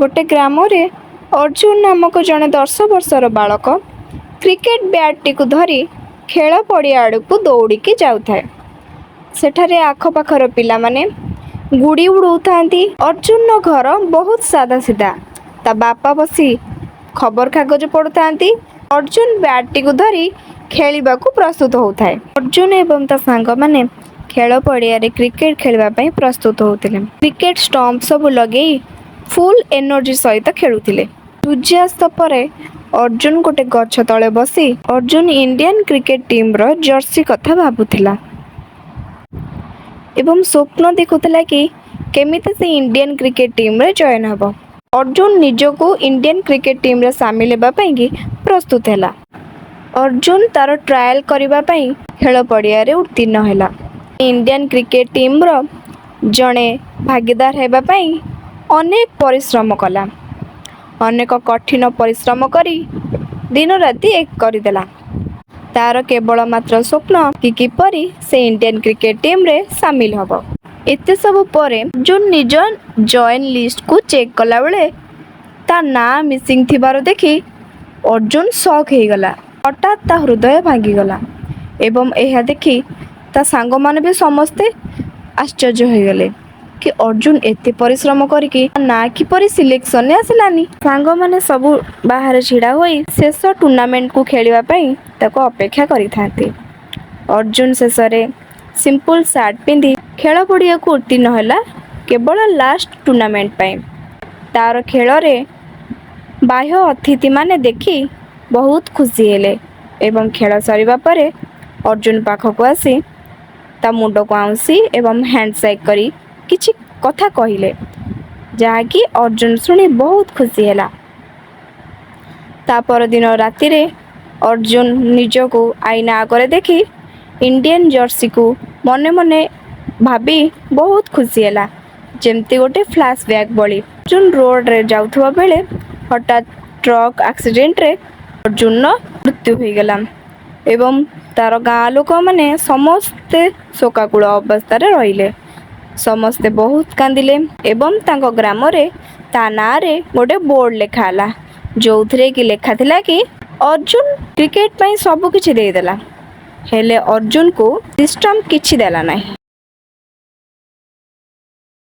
ଗୋଟେ ଗ୍ରାମରେ ଅର୍ଜୁନ ନାମକ ଜଣେ 10 ବର୍ଷର ବାଳକ କ୍ରିକେଟ ବ୍ୟାଟଟିକୁ ଧରି ଖେଳ ପଡ଼ିଆ ଆଡ଼କୁ ଦୌଡ଼ିକି ଯାଉଥାଏ। ସେଠାରେ ଆଖପାଖର ପିଲାମାନେ ଗୁଡ଼ି ଉଡ଼ଉଥାନ୍ତି। ଅର୍ଜୁନର ଘର ବହୁତ ସାଦା ସିଧା। ତା ବାପା ବସି ଖବରକାଗଜ ପଢ଼ୁଥାନ୍ତି। ଅର୍ଜୁନ ବ୍ୟାଟଟିକୁ ଧରି ଖେଳିବାକୁ ପ୍ରସ୍ତୁତ ହେଉଥାଏ। ଅର୍ଜୁନ ଏବଂ ତା ସାଙ୍ଗମାନେ ଖେଳ ପଡ଼ିଆରେ କ୍ରିକେଟ ଖେଳିବା ପାଇଁ ପ୍ରସ୍ତୁତ ହେଉଥିଲେ। କ୍ରିକେଟ ଷ୍ଟମ୍ପ ସବୁ ଲଗେଇ ଫୁଲ୍ ଏନର୍ଜି ସହିତ ଖେଳୁଥିଲେ। ସୂର୍ଯ୍ୟାସ୍ତ ପରେ ଅର୍ଜୁନ ଗୋଟେ ଗଛ ତଳେ ବସି ଅର୍ଜୁନ ଇଣ୍ଡିଆନ କ୍ରିକେଟ ଟିମର ଜର୍ସି କଥା ଭାବୁଥିଲା ଏବଂ ସ୍ୱପ୍ନ ଦେଖୁଥିଲା କି କେମିତି ସେ ଇଣ୍ଡିଆନ କ୍ରିକେଟ ଟିମରେ ଜଏନ୍ ହେବ। ଅର୍ଜୁନ ନିଜକୁ ଇଣ୍ଡିଆନ କ୍ରିକେଟ ଟିମରେ ସାମିଲ ହେବା ପାଇଁକି ପ୍ରସ୍ତୁତ ହେଲା। ଅର୍ଜୁନ ତାର ଟ୍ରାଏଲ କରିବା ପାଇଁ ଖେଳ ପଡ଼ିଆରେ ଉତ୍ତୀର୍ଣ୍ଣ ହେଲା। ଇଣ୍ଡିଆନ କ୍ରିକେଟ ଟିମର ଜଣେ ଭାଗୀଦାର ହେବା ପାଇଁ ଅନେକ ପରିଶ୍ରମ କଲା। ଅନେକ କଠିନ ପରିଶ୍ରମ କରି ଦିନ ରାତି ଏକ କରିଦେଲା। ତାର କେବଳ ମାତ୍ର ସ୍ୱପ୍ନ କି କିପରି ସେ ଇଣ୍ଡିଆନ କ୍ରିକେଟ ଟିମରେ ସାମିଲ ହେବ। ଏତେ ସବୁ ପରେ ଅର୍ଜୁନ ନିଜ ଜଏନ୍ ଲିଷ୍ଟକୁ ଚେକ୍ କଲାବେଳେ ତା ନାଁ ମିସିଂ ଥିବାର ଦେଖି ଅର୍ଜୁନ ସକ୍ ହେଇଗଲା। ହଠାତ୍ ତା ହୃଦୟ ଭାଙ୍ଗିଗଲା ଏବଂ ଏହା ଦେଖି ତା ସାଙ୍ଗମାନେ ବି ସମସ୍ତେ ଆଶ୍ଚର୍ଯ୍ୟ ହୋଇଗଲେ କି ଅର୍ଜୁନ ଏତେ ପରିଶ୍ରମ କରିକି ତା ନାଁ କିପରି ସିଲେକ୍ସନରେ ଆସିଲାନି। ସାଙ୍ଗମାନେ ସବୁ ବାହାରେ ଛିଡ଼ା ହୋଇ ଶେଷ ଟୁର୍ଣ୍ଣାମେଣ୍ଟକୁ ଖେଳିବା ପାଇଁ ତାକୁ ଅପେକ୍ଷା କରିଥାନ୍ତି। ଅର୍ଜୁନ ଶେଷରେ ସିମ୍ପଲ ସାର୍ଟ ପିନ୍ଧି ଖେଳ ପଡ଼ିଆକୁ ଉତ୍ତୀର୍ଣ୍ଣ ହେଲା କେବଳ ଲାଷ୍ଟ ଟୁର୍ଣ୍ଣାମେଣ୍ଟ ପାଇଁ। ତାର ଖେଳରେ ବାହ୍ୟ ଅତିଥିମାନେ ଦେଖି ବହୁତ ଖୁସି ହେଲେ ଏବଂ ଖେଳ ସରିବା ପରେ ଅର୍ଜୁନ ପାଖକୁ ଆସି ତା ମୁଣ୍ଡକୁ ଆଉଁସି ଏବଂ ହ୍ୟାଣ୍ଡସେକ୍ କରି କିଛି କଥା କହିଲେ, ଯାହାକି ଅର୍ଜୁନ ଶୁଣି ବହୁତ ଖୁସି ହେଲା। ତା ପରଦିନ ରାତିରେ ଅର୍ଜୁନ ନିଜକୁ ଆଇନା ଆଗରେ ଦେଖି ଇଣ୍ଡିଆନ ଜର୍ସିକୁ ମନେ ମନେ ଭାବି ବହୁତ ଖୁସି ହେଲା, ଯେମିତି ଗୋଟେ ଫ୍ଲାସ୍ ବ୍ୟାକ୍ ଭଳି। ଅର୍ଜୁନ ରୋଡ଼ରେ ଯାଉଥିବା ବେଳେ ହଠାତ୍ ଟ୍ରକ୍ ଆକ୍ସିଡେଣ୍ଟରେ ଅର୍ଜୁନର ମୃତ୍ୟୁ ହୋଇଗଲା ଏବଂ ତାର ଗାଁ ଲୋକମାନେ ସମସ୍ତେ ଶୋକାକୁଳ ଅବସ୍ଥାରେ ରହିଲେ। ସମସ୍ତେ ବହୁତ କାନ୍ଦିଲେ ଏବଂ ତାଙ୍କ ଗ୍ରାମରେ ତା ନାଁରେ ଗୋଟେ ବୋର୍ଡ଼ ଲେଖା ହେଲା, ଯୋଉଥିରେ କି ଲେଖା ଥିଲା କି ଅର୍ଜୁନ କ୍ରିକେଟ ପାଇଁ ସବୁ କିଛି ଦେଇଦେଲା, ହେଲେ ଅର୍ଜୁନକୁ ସିଷ୍ଟମ କିଛି ଦେଲା ନାହିଁ।